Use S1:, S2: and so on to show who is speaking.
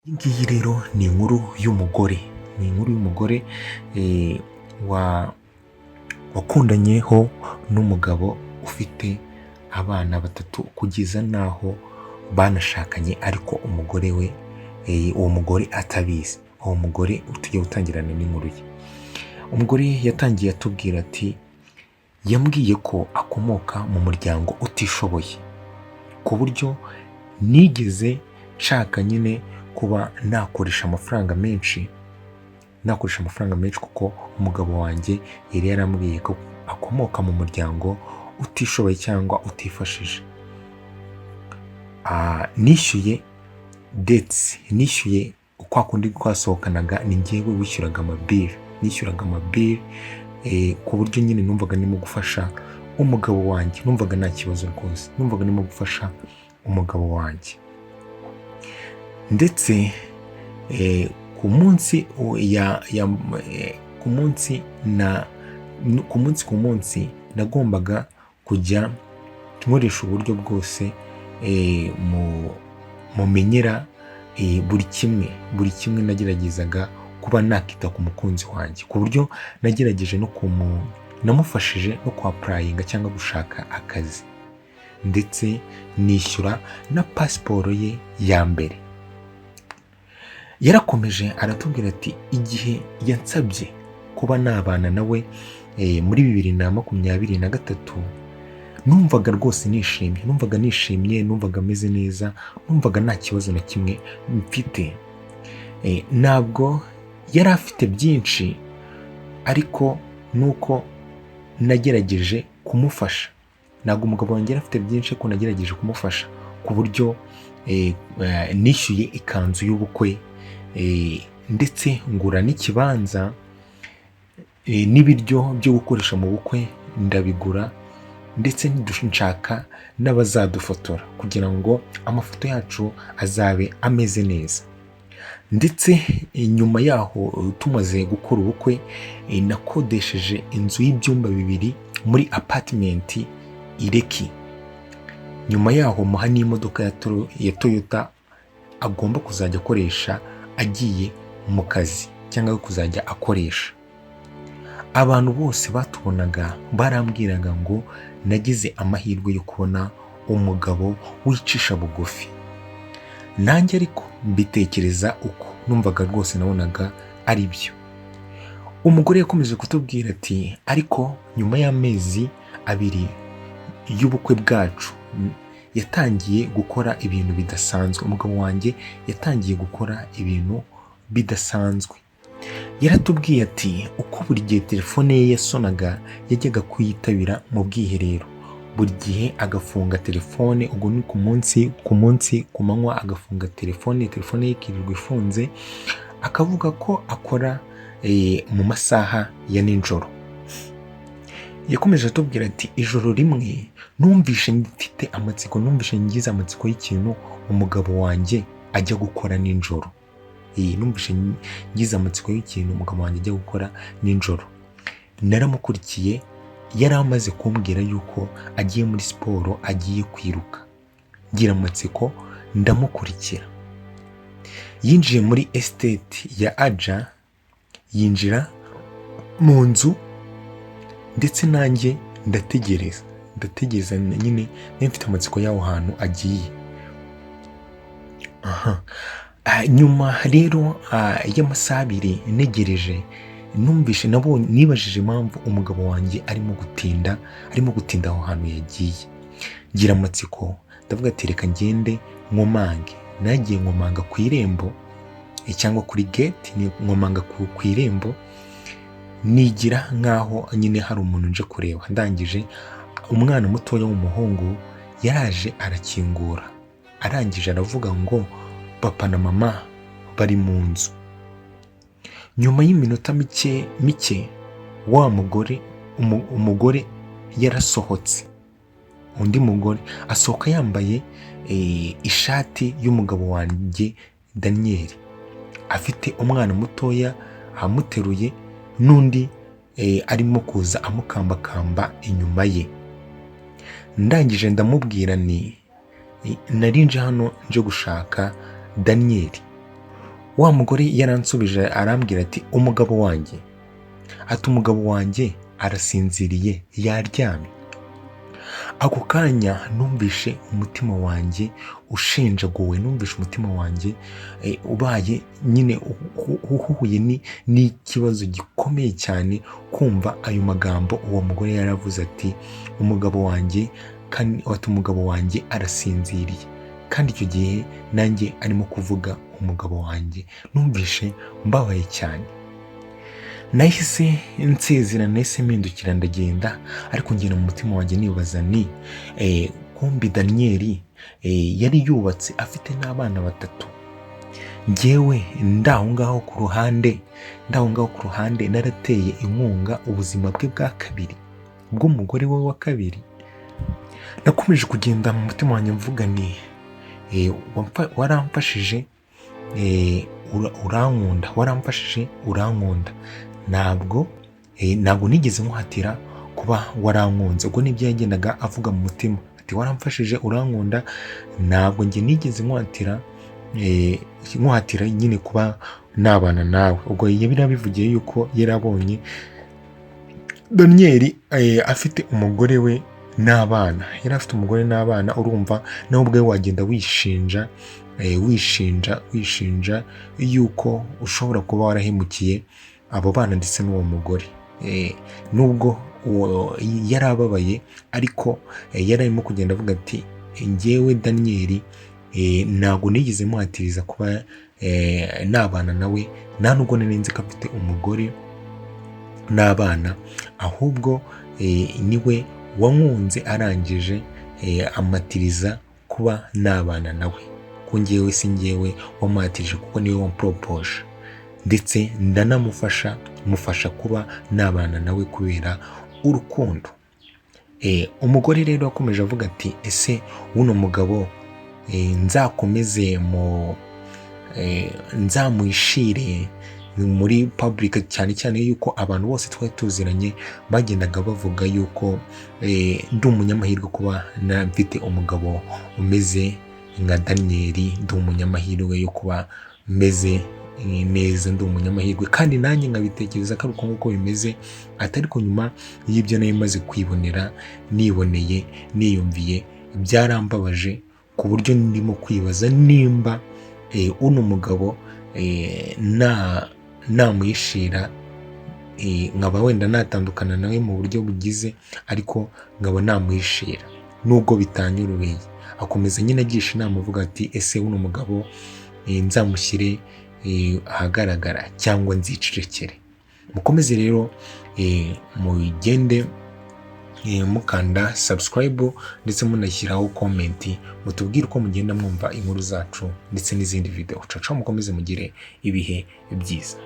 S1: Iyi ngiyi rero ni inkuru y'umugore, ni inkuru y'umugore wakundanyeho n'umugabo ufite abana batatu, kugeza n'aho banashakanye, ariko umugore we, uwo mugore atabizi. Uwo mugore tugiye gutangirana n'inkuru ye. Umugore yatangiye atubwira ati: "Yambwiye ko akomoka mu muryango utishoboye, ku buryo nigeze nshaka nyine kuba nakoresha amafaranga menshi, nakoresha amafaranga menshi, kuko umugabo wanjye yari yarambwiye ko akomoka mu muryango utishoboye cyangwa utifashije. Nishyuye dates, nishyuye kwa kundi twasohokanaga, ni njyewe wishyuraga amabills, nishyuraga amabills, ku buryo nyine numvaga ndimo gufasha umugabo wanjye, numvaga nta kibazo rwose, numvaga ndimo gufasha umugabo wanjye. Ndetse ku munsi ya, ya, ku munsi na ku munsi ku munsi nagombaga kujya nkoresha uburyo bwose mu mumenyera buri kimwe, buri kimwe nageragezaga kuba nakita ku mukunzi wanjye, ku buryo nagerageje no kumu namufashije no kwapplyinga cyangwa gushaka akazi, ndetse nishyura na pasiporo ye ya mbere." Yarakomeje aratubwira ati: "Igihe yansabye kuba nabana nawe muri 2023, numvaga rwose nishimye, numvaga nishimye, numvaga ameze neza, numvaga nta kibazo na kimwe mfite. Ntabwo yari afite byinshi, ariko nuko nagerageje kumufasha. Ntabwo umugabo wanjye yari afite byinshi, ariko nagerageje kumufasha ku buryo nishyuye ikanzu y'ubukwe, ndetse ngura n'ikibanza, n'ibiryo byo gukoresha mu bukwe ndabigura, ndetse nshaka n'abazadufotora kugira ngo amafoto yacu azabe ameze neza. Ndetse nyuma yaho tumaze gukora ubukwe, nakodesheje inzu y'ibyumba 2 muri apartment i Lekki. Nyuma yaho muha n'imodoka ya Toyota agomba kuzajya akoresha agiye mu kazi cyangwa kuzajya akoresha. Abantu bose batubonaga barambwiraga ngo nagize amahirwe yo kubona umugabo wicisha bugufi. Nanjye ariko mbitekereza uko, numvaga rwose nabonaga ari byo." Umugore yakomeje kutubwira ati: "Ariko nyuma y'amezi 2 y'ubukwe bwacu, yatangiye gukora ibintu bidasanzwe. Umugabo wanjye yatangiye gukora ibintu bidasanzwe." Yaratubwiye ati: "Uko buri gihe telefone ye yasonaga, yajyaga kuyitabira mu bwiherero, buri gihe agafunga telefone. Ubwo ni ku munsi, ku munsi, ku manywa agafunga telefone, telefone ye ikirirwa ifunze, akavuga ko akora mu masaha ya nijoro." Yakomeje atubwira ati: "Ijoro rimwe numvishe mfite amatsiko, numvishe ngize amatsiko y'ikintu umugabo wanjye ajya gukora nijoro. Numvishe ngize amatsiko y'ikintu umugabo wanjye ajya gukora nijoro. Naramukurikiye, yari amaze kumbwira yuko agiye muri siporo, agiye kwiruka. Ngira amatsiko ndamukurikira. Yinjiye muri estate ya Ajah, yinjira mu nzu, ndetse nanjye ndategereza, ndategereza nyine nari mfite amatsiko y'aho hantu agiye." Aha. Nyuma rero y'amasaha 2 ntegereje, numvishe nabonye, nibajije impamvu umugabo wanjye arimo gutinda, arimo gutinda aho hantu yagiye. Ngira amatsiko, ndavuga ati: 'Reka ngende nkomange.' Nagiye nkomanga ku irembo, cyangwa kuri gate, nkomanga ku irembo, nigira nk'aho nyine hari umuntu nje kureba. Ndangije umwana mutoya w'umuhungu yaraje arakingura, arangije aravuga ngo papa na mama bari mu nzu. Nyuma y'iminota mike mike, wa mugore, umugore yarasohotse, undi mugore asohoka yambaye ishati y'umugabo wanjye Daniel, afite umwana mutoya amuteruye, n'undi arimo kuza amukambakamba inyuma ye. Ndangije ndamubwira ni nari nje hano nje gushaka Daniel." Wa mugore yaransubije arambwira ati: "Umugabo wanjye," ati, "umugabo wanjye arasinziriye, yaryamye." Ako kanya numvishe umutima wanjye ushenjaguwe, numvishe umutima wanjye ubaye nyine uhuye n'ikibazo gikomeye cyane, kumva ayo magambo uwo mugore yaravuze ati: "Umugabo wanjye," kandi ati: "Umugabo wanjye arasinziriye," kandi icyo gihe nanjye arimo kuvuga umugabo wanjye. Numvishe mbabaye cyane. Nahise nsezera, nahise mpindukira ndagenda, ariko ngenda mu mutima wanjye nibaza ni kumbi Daniyeli yari yubatse, afite n'abana batatu, njyewe ndaho ngaho ku ruhande, ndaho ngaho ku ruhande narateye inkunga ubuzima bwe bwa kabiri, bw'umugore we wa kabiri. Nakomeje kugenda mu mutima wanjye mvuga ni waramfashije, urankunda, waramfashije urankunda, ntabwo nigeze nkuhatira kuba warankunze. Ubwo nibyo yagendaga avuga mu mutima ati: "Waramfashije urankunda, ntabwo njye nigeze nkuhatira nyine kuba nabana nawe." Ubwo yari abivugiye yuko yari abonye Daniyeli afite umugore we n'abana, yari afite umugore n'abana. Urumva nawe ubwawe wagenda wishinja, wishinja yuko ushobora kuba warahemukiye abo bana ndetse n'uwo mugore. Nubwo uwo yari ababaye, ariko yari arimo kugenda avuga ati: "Njyewe Daniyeli ntabwo nigeze muhatiriza kuba nabana nawe, nta nubwo nari nzi ko afite umugore n'abana, ahubwo niwe wankunze arangije amatiriza kuba nabana nawe, ko njyewe si njyewe wamuhatirije, kuko niwe wamporopoje, ndetse ndanamufasha, mufasha kuba nabana nawe kubera urukundo." Umugore rero yakomeje avuga ati: "Ese uno mugabo nzakomeze mu nzamuhishire muri public?" Cyane cyane yuko abantu bose twari tuziranye bagendaga bavuga yuko ndi umunyamahirwe kuba mfite umugabo umeze nka Daniyeli, ndi umunyamahirwe yo kuba meze neza, ndi umunyamahirwe, kandi nanjye nkabitekereza ko ari uko nguko bimeze. Ati: "Ariko nyuma y'ibyo nari maze kwibonera, niboneye, niyumviye, byarambabaje ku buryo ndimo kwibaza nimba uno mugabo namuhishira, nkaba wenda natandukana nawe mu buryo bugize, ariko nkaba namuhishira nubwo bitanyoroheye." Akomeza nyine agisha inama avuga ati: "Ese uno mugabo nzamushyire ahagaragara cyangwa nzicecekere?" Mukomeze rero mugende mukanda subscribe ndetse munashyiraho comment, mutubwire uko mugenda mwumva inkuru zacu ndetse n'izindi video. Caca, mukomeze mugire ibihe byiza.